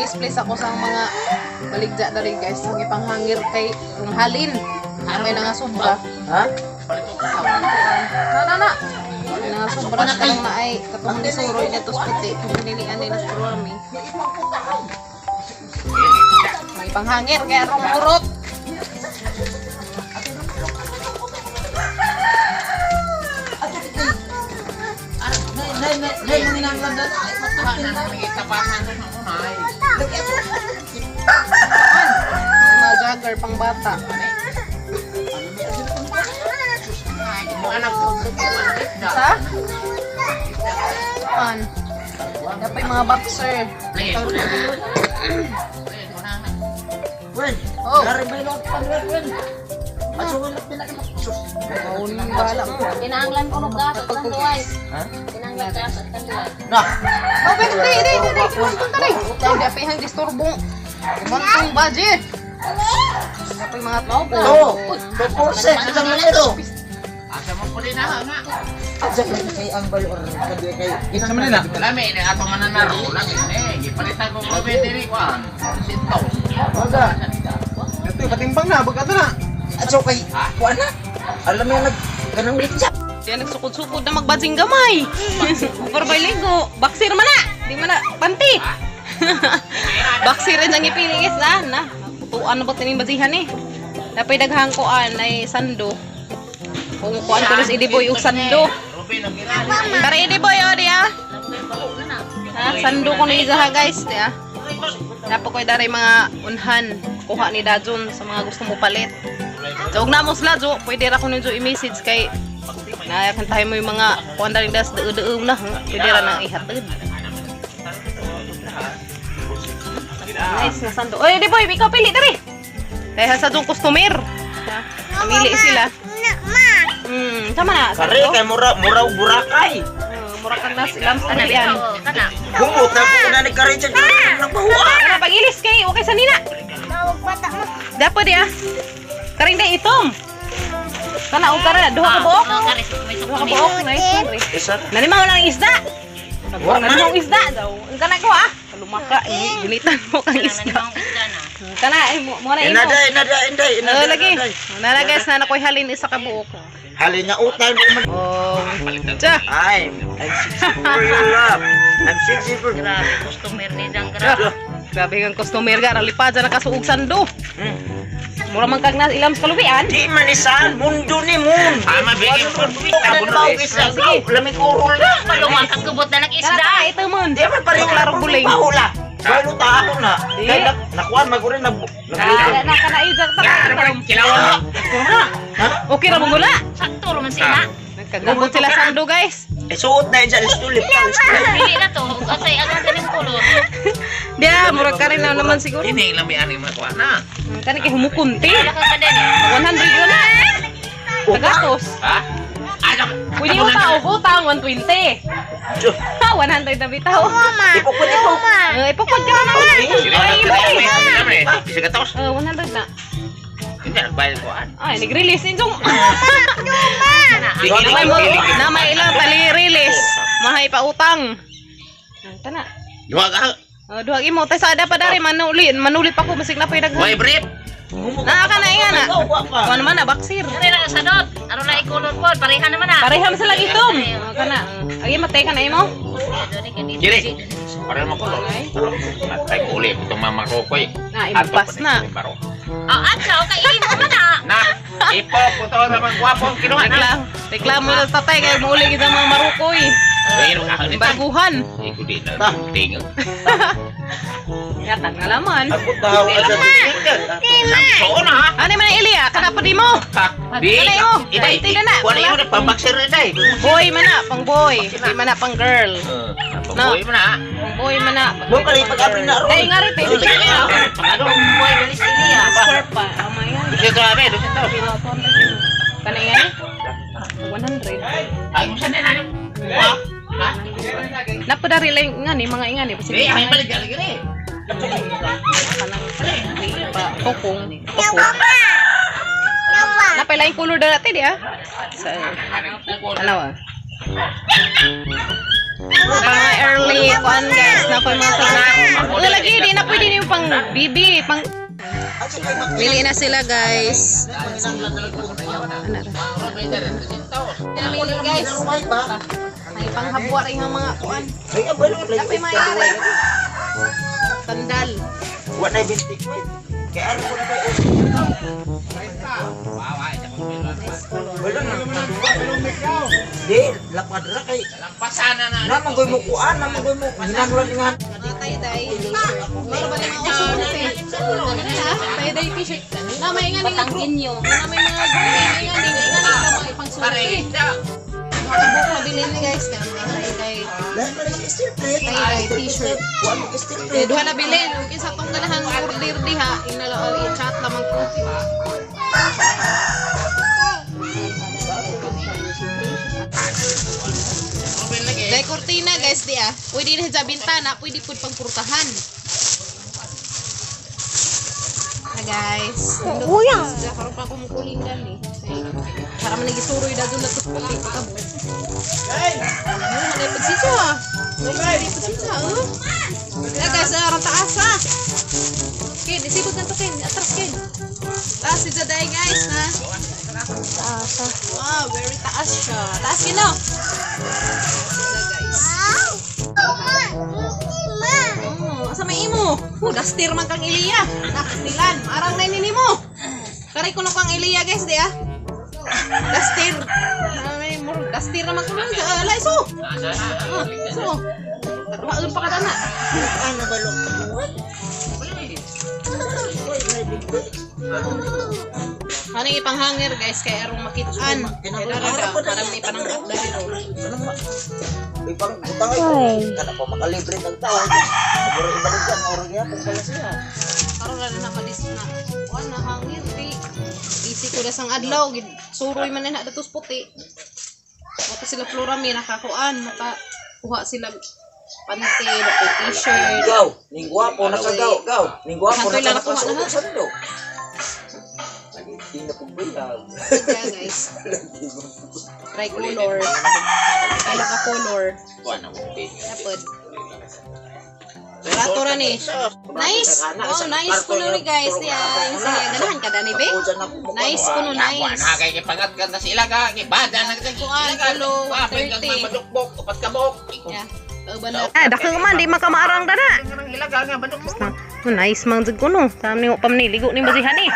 Please, please ako sa mga baligya dali, guys. Ang ipanghangir kay ang halin. May nga sobra. Ha? Na na na. May nga sobra sa kanang na ay katong ni suroy nito sa puti. Kung pinilian nila sa ruami. May panghangir kay arong urot. May mga jogger pang bata. Sa? Pan. Dapat yung mga boxer. Wen, Oh. dari may lot pa wen, wen. Asuhan na pinaka. Oh, nang bahala mo. Kinahanglan ko ng gas at kanduay. Ha? Kinahanglan gas at kanduay. Na. Oh, pero di, di, di, di. Punta di. Di, api hang disturbong. Bantong budget. Dapat yung mga tao. To, to porse, sa mga ito. Asa mo po din na nga. Asa kay ang balor kay kay Sa man na. Lami ni ato mananaro lami ni gipalitan ko ko diri kwan. Sinto. Baga. Ito, patimbang na, baga na. Aso kay kuan na. Alam mo nag kanang litsa. Diyan nagsukod-sukod na magbadzing gamay. Upar bay ligo. Baksir man na. Di man na. Panty. Baksir ang ipili guys na. Na. Putuan na ba tining badzihan eh. Napay daghang kuan ay sando. Kung kuan ko rin idiboy og sando. Ruben ang ginani. Tara idiboy oh diya. Ha, sando ko ni Izaha guys, diya. Dapat ko dari mga unhan kuha ni Dajun sa mga gusto mo palit. So, og namo sila, Jo, pwede ra ko ninyo i-message kay na kantahin mo yung mga kuan daring das deu-deu na, huh? Pwede ra nang ihatid. Nice na sando. Oy, di boy, ikaw pili diri. Kaya sa dong customer. Ha? Pamili sila. Tama na. Kare Sando. kay mura mura og burakay. Oh, mura kang nas ilam sa yan. Kana. Humot na ko na ni kare sa nagbahuwa. Kana pagilis kay okay sa nina. Dapat ya. Karing day itom. Kana og kara duha ka buok. Kare, may Duha ka buok, nice one. Re. Isa. Nani man wala ng isda. Wa Nani man. mong isda daw. Ang kana ko ah. Lumaka eh, gunitan mo kang isda. Isda na. Kana eh, mo mo na imo. Inada inada inday inada. Oh, lagi. inday. Nana guys, na nakoy halin isa ka buok. Halin nga utang mo man. Oh. Tsa. I'm 64 year old. I'm 64. Grabe, customer ni Jang grabe. Grabe kang customer ga, ralipad sa nakasuog sando. Mura man kag nas ilam sa kalubian. Di man isan, mundo ni mun. Ama bigyan ko. Ano ba og isa? Lamig urol na. Palungak ang kubot na ng Kana isda. ta ito mon. Di man pareho Klaro buling. Pahula. Balu ta ako na. Di. Kay nakuan maguri na. Kana na kana ijak ta. Kilawan. Okay ra mo gula. Sakto raman sila. Nagkagabot sila sando guys. Eh, suot na dyan, tulip ka. Pili na to. Ug asay ano ganing kolor. Diya, murag ka rin na naman siguro. Ini lami ani makuha na. Kani kay humukunti. Wala ka pa din. 100 wala. Tagatos. Ha? Ano? Pwede utang, utang 120. Ha, 100 na bitaw. Ipukod ipok. Eh, ipukod ka na naman. Ay, boy. Isa ka tos. Eh, 100 na. Hindi nagbayad ko an. Ay, nag-release injong. Sige, Namay mo, namay ilang tali-release. Mahay pa utang. Tana. Duha ka. Oh, duha imo tay sa ada pa dari manuli, manuli pa ko masig na pay daghan. Way brief. Na ka na inga na. Kuan man na baksir. Kare na sa dot. Aron na ikolor pod. Pareha naman na. Pareha man sila itom. Oh, kana. Agi matay ka na imo. Kiri. Para mo kolor. Matay ko ulit itong mama ko koy. Na impas na. Oh, adlaw kay imo man na. Na, ipo ko to naman gwapong kinuha na. Reklamo, reklamo na sa tatay kay muuli gid ang mga marukoy. Pero ka nito. Baguhan. Iko di na tingog. Yatag na laman. Ako tao ada tinggal. Samso na ha. Ano man Elia, kana pa di mo. Ha? Di. Kana imo. Iday. Di na na. Wala imo na pabaksir na day. Boy man na, pang boy. Di man na pang girl. No. Boy mo na. Pang boy man na. Mo pala ipag-abri na ron. Ay nga rin, eh. Ano boy galis Elia. Square pa. Oh my God. Dusito abe, dusito. Kana yan eh? 100. Ay, usan na nani. Ha? Ha? Napadari lang nga ni mga ingani. Di, ay balik gali gani. Kanang di pa tukong. Tukong. Napay laing color dati di ah. Sa ano ah. Mga early kuan guys, na ko mga sa. Oh, lagi di na pwede niyo pang bibi, pang Mili na sila guys. Ano ra? Mili guys. May panghabwa rin ang mga kuan. Ay, abalo. Kape may ari. Sandal. Wa na bintik ko. Kay ano ko na ba? Wala na. Di, lapad ra kay. Pasana na. Naman koy mo kuan, naman koy mo. Hinanglan nga. Mga tie-dye t-shirt. Maro ba yung mga uso eh? Ano na? Tie-dye t-shirt. Na may nga nga group. Na may mga group may nga nga nga nga mga ipangsulti. Mga buko mabilin ni guys kaya may tie-dye. Lahat pa rin steel plate. Tie-dye t-shirt. Wa mo steel Eh, plate. duha na bilin. Ug kinsa tong ganahan order diha, inala i-chat lamang ko. Dahil kortina guys di ah. Pwede na sa bintana, pwede pud pangpurtahan. Ah guys. Uya. Karon pa kumukuling gani. Para man nagisuroy da doon na to puti patabo. Ay, nagipod siya. Nagipod siya, oh. Ya guys, aron taas ah. Ken, isipod na to Ken, atras Ken. Taas si Jaday guys ha. Taas. Wow, very taas siya. Taas Ken no. Sila guys. Oh, asa may imo? Oh, dastir man kang Iliya. Naktilan, arang na ini nimo. Karay kuno kang Iliya guys di ah. Dastir. Ay, murag dastir naman kuno. Ala iso. Ah, iso. Maun pa ka na. Ano ba lo? Ano yung ipanghanger guys kay arong makitaan. Kay dara para may pananggap dahil. Ipang butang ay kana pa makalibre ng tao. Siguro ibalik ka oro niya kung pala siya. Karon na nakadis na. Kuan na hangir di. Easy ko na sang adlaw gid suroy man na datos puti. Wato sila Florami nakakuan maka kuha sila pante, dapit t-shirt. Gaw, ning gwapo na ka gaw, gaw. Ning gwapo Hantoy na lang ka nakuha na, ha? sando. Di na pong bilag. Kaya guys, tricolor. Kaya ka color. Kuan na puti. Tapod. Rato ra ni. Nice. Oh, nice kuno ni guys. Yeah, yung siya ganahan ka dani be. Nice kuno Kuan nice. na kay gipangat na sila ka, gibada na ka. Kuan, kulo, 130. Madukbok, upat ka buok. Yeah. Kauban na. Ah, dako man di man ka maarang dana. Ilaga nga madukbok. Oh, nice man jud kuno. Tam ni pam ni ligo ni basihan ni.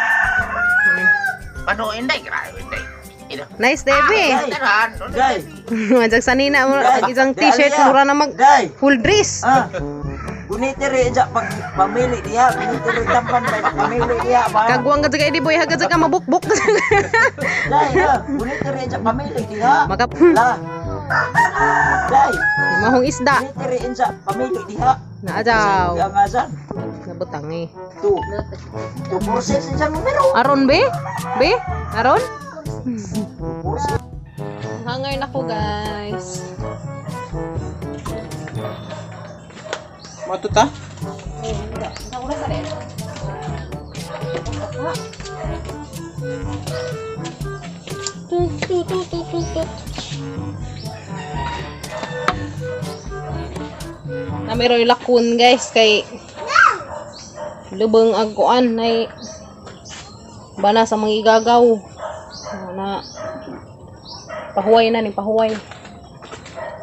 Pano inday, grabe inday. Ida. Nice Debbie. Taran. Day, Majag sanina mo Day, isang Day, t-shirt Aliyah. mura na mag Day. full dress. Ah. Gunite re ja pag pamili diha, gunite re tampan pag pamili diha ba. Kagwang ka jud kay di boy haga jud ka mabukbuk. Day, ha, gunite re ja pamili diha. Maka La. Day, mahong isda. gunite re inja pamili diha. Naa daw. Ang asan? Nabutang eh. 2. 246 inja numero. Aron be? Be? Aron? 246. Hanger na ko guys. Matuta? Tut tut tut tut tut tut. Namiroy lakun guys kay lubeng agkuan nay bana sa mga igagaw na pahuway na ni pahuway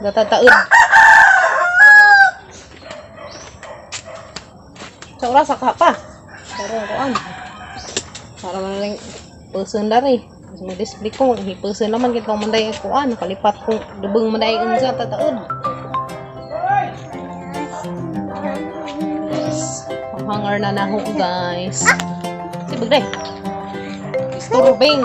gatataod sa oras ka pa pero kuan para man lang person dari mas mo display ko hi person naman kitong manday ang kuan kalipat ko lubeng manday ang sa tataod. Guys, hanger na naho guys. Si bagday. Disturbing.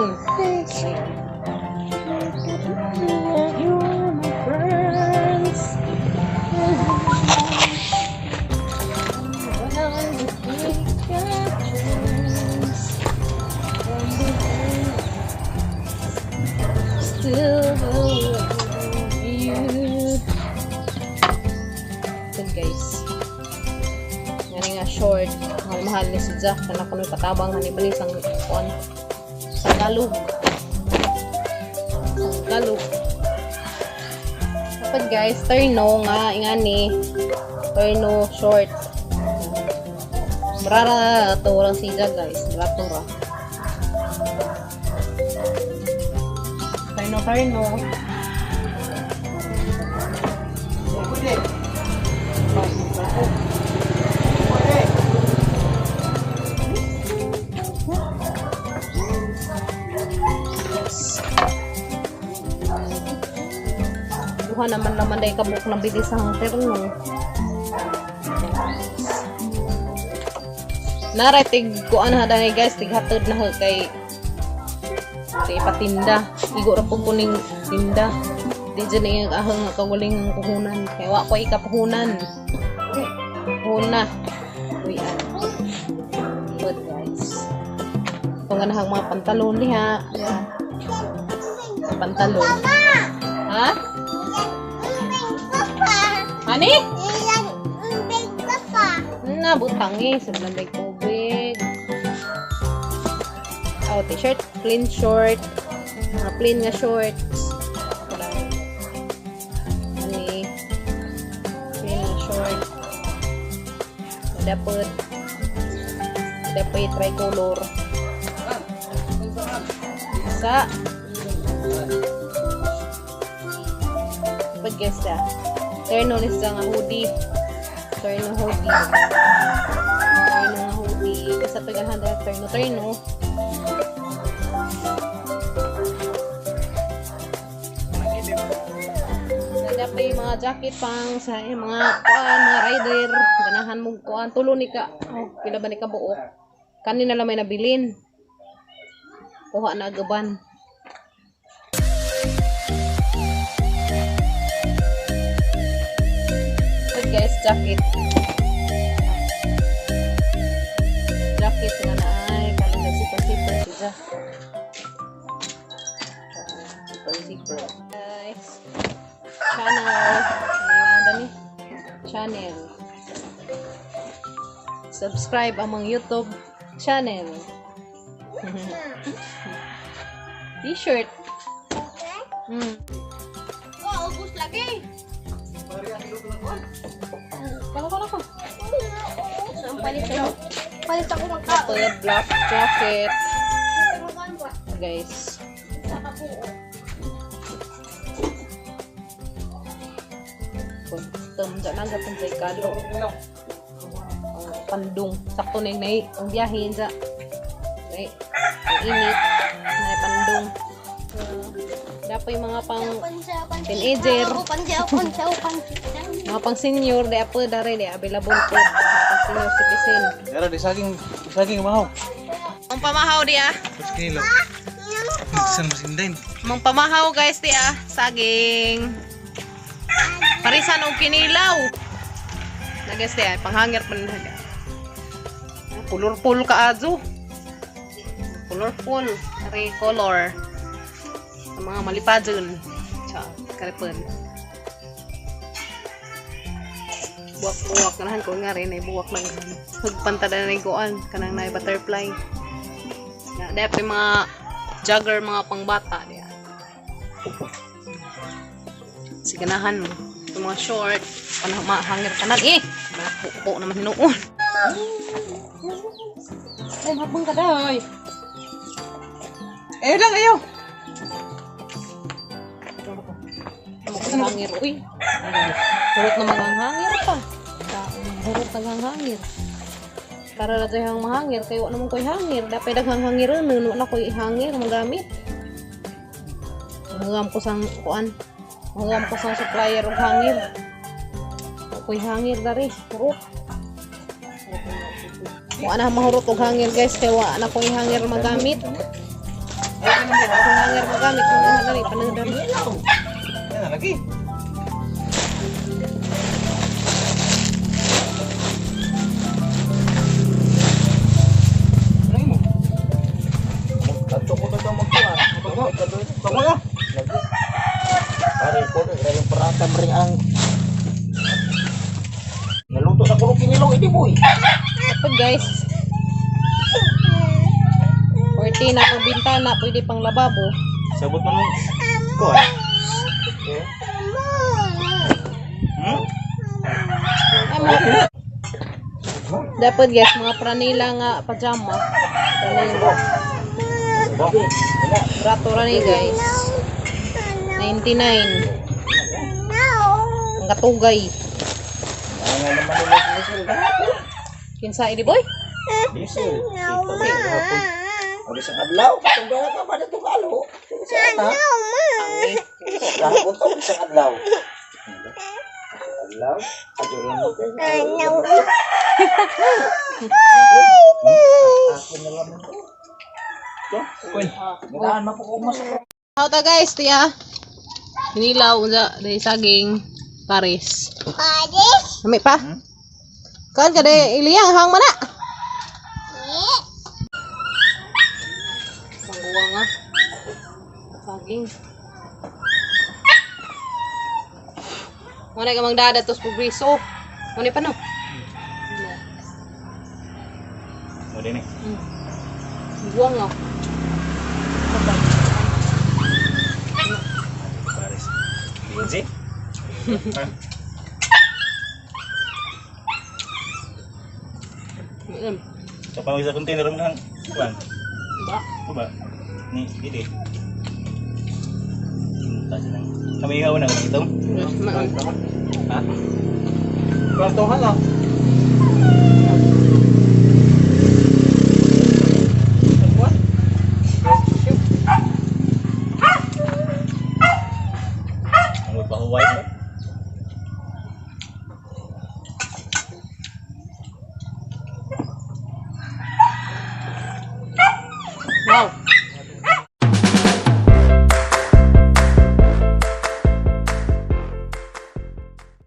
Still love you. Ito guys. Ngani nga short. Mahal-mahal ni si Jack. Kana kuno katabang hani bali sang kuan. Sanggalog. Sanggalog. Dapat guys, terno nga ingani. Terno short. Marara to lang siya guys. Barato ra. Terno terno. Pwede. Duha naman naman dahil kabuk na bilis ang terno. Nara tig kuan ha dani guys, tig hatod na ha kay kay patinda. Igo ra pud kuning tinda. Di dyan ang ahang nga kawaling puhunan. Kay wa ko ikapuhunan. Puhuna. Uy, ah. Good guys. Itong ganahang mga pantalon niya. Yeah. Pantalon. Ha? Ani? Na, butang eh. Sa lamig tubig. Oh, t-shirt. Plain short. Mga plain nga shorts. Ani? Plain nga short. Dapat. Dapat tricolor. Sa. Dapat guys ah. Terno ni siya nga hoodie. Terno hoodie. Terno nga hoodie. Kasi ito ganahan dahil terno terno. Dapat yung mga jacket pang sa yung mga kuan, mga rider, ganahan mo kuan tulo ni ka. Oh, pila ba ni ka buok? Kanina lang may nabilin. Kuha na agaban. But guys, jacket. Jacket nga na ay karon zipper zipper siya. Zipper zipper. Guys, channel. Ano ni? Channel. Subscribe among YouTube channel. T-shirt. Wow, ubos lagi. Kalo kalo ko. Palit ako. Palit ako magka. Chocolate black jacket. Guys. Kuntum dyan ang gatong sa ikalo. Ang pandong. Sakto na yung nai. Ang biyahe dyan. Nai. Ang init. Nai pandong. Dapat yung mga pang teenager. Mga pang senior, di apa dari di available po. Mga pang senior citizen. Pero di saging, di saging mahaw. Ang pamahaw di ah. Tapos kinilo. Saan masindain? Mong pamahaw guys di ah. Saging. Parisan og kinilaw. Na guys di ah, panghangir pa na. Colorful ka azo. Colorful. Ari color. Sa mga malipadyon. Tsa, karipon. Buwak-buwak ganahan ko nga rin ay buwak lang. Hugpanta na na goan kanang na butterfly. Na, dapat yung mga jogger mga pangbata diya. Siganahan mo. Yung mga short, panahon mahangir tanan eh. Mapupo naman hinuon. Ay, mapang ka daw. Eh lang ayaw. Ang hangir, uy. Hurot naman ang hangir pa. Hurot ang hangir. Para na tayo ang mahangir, kayo wala naman ko'y hangir. Dapat daghang hangiran, nun wala ko'y hangir, magamit. Mahangam ko sang kuan. Mahangam ko sang supplier og hangir. Wa ko'y hangir dari, hurot. Wa na mahurot og hangir guys, kay wa na ko'y hangir magamit. Wa ko'y hangir magamit, mga dali panang dali. Yan na lagi. Ano mo? Ato ko to magkuha. Tama ka. Lagi. Pare ko kay yung parata ring ang Naluto na kuno kinilong ini boy. Dapat guys. 14 na pang bintana, pwede pang lababo. Sabot man mo. Ko ah. Eh. Hmm? Ay, mo. Dapat guys, mga pranila nga pajama. Pranila. Brato ra ni guys. 99. Ang katugay. Nga naman ulit diesel gahapon. Kinsa ini boy? Diesel. Gahapon. Abi sa adlaw, katong gawa ka pa dito kalo. Sa ata. Gahapon to sa adlaw. Adlaw, adyo lang mo kayo. Ako na lang mo. Ganahan man po ko mas. How ta guys, tiya. Hinilaw unsa dai saging pares. Pares. Lami pa. Kan ka dai iliyang hang mana. Mangguwa nga. Saging. Muna ka mang dada tos progreso. Muna pa no. Mo din eh. Mangguwa nga. Pares. Lindsay? Ha? Mm. Sa pang isa container mo hang. Kuan. Ba? Ba? Ni gidi. Taas lang. Kami ihaw na kami itong. Ha? Kwartuhan ah. Ang pahuway.